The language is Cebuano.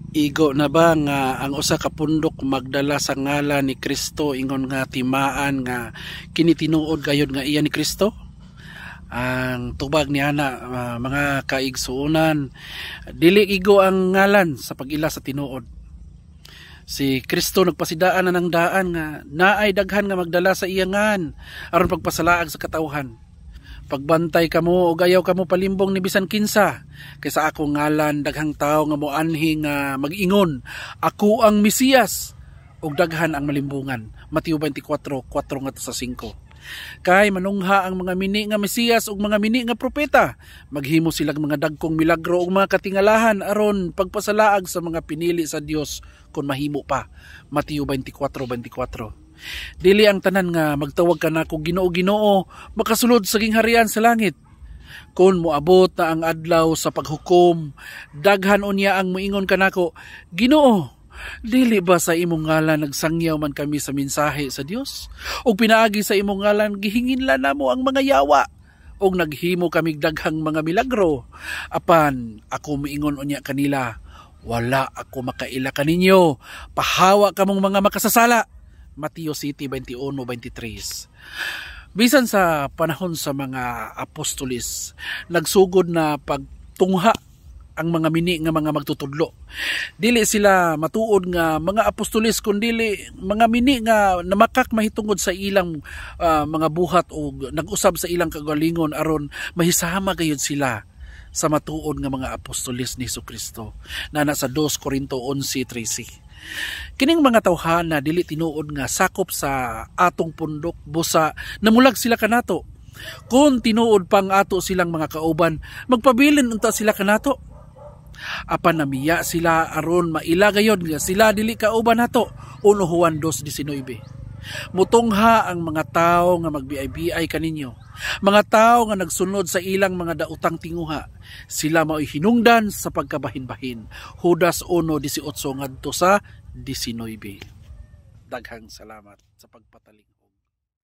Igo na ba nga ang usa ka pundok magdala sa ngalan ni Kristo ingon nga timaan nga kini tinuod gayud nga iya ni Kristo? Ang tubag ni ana, mga kaigsuonan, dili igo ang ngalan sa pag-ila sa tinuod. Si Kristo nagpasidaan na ng daan nga naay daghan nga magdala sa iya ngan aron pagpasalaag sa katawhan. Pagbantay kamo og ayaw kamo palimbong ni bisan kinsa, kay sa akong ngalan daghang tawo nga moanhi nga mag-ingon, "Ako ang Mesiyas," ug daghan ang malimbungan. Mateo 24:4 ngadto sa 5. Kay manungha ang mga mini nga Mesiyas ug mga mini nga propeta. Maghimo silang mga dagkong milagro ug mga katingalahan aron pagpasalaag sa mga pinili sa Dios kung mahimo pa. Mateo 24:24. Dili ang tanan nga magtawag kanako, "Ginoo, Ginoo," makasulod sa gingharian sa langit. Kung moabot na ang adlaw sa paghukom, daghan unya ang moingon kanako, "Ginoo, dili ba sa imong ngalan nagsangyaw man kami sa mensahe sa Dios? Ug pinaagi sa imong ngalan gihinginlan namo ang mga yawa ug naghimo kami daghang mga milagro?" Apan ako moingon unya kanila, "Wala ako makaila kaninyo. Pahawa kamong mga makasasala." Mateo 7:21-23. Bisan sa panahon sa mga apostolis, nagsugod na pagtungha ang mga mini nga mga magtutudlo. Dili sila matuod nga mga apostolis kundili mga mini nga namakak mahitungod sa ilang mga buhat o nag-usab sa ilang kagalingon aron mahisama gayud sila sa matuod nga mga apostolis ni Kristo. Nana sa 2 Corinto 11:13. Kining mga tawhana dili tinuod nga sakop sa atong pundok, busa namulag sila kanato. Kung tinuod pang ato silang mga kauban, magpabilin unta sila kanato. Apan namiya sila aron maila gayod nga sila dili kauban nato. 1 Juan 2:19. Mutungha ang mga tao nga magbiay-biay kaninyo. Mga tao nga nagsunod sa ilang mga daotang tinguha. Sila mao'y hinungdan sa pagkabahin-bahin. Judas 1:18 ngadto sa 19. Daghang salamat sa pagpatalingaw.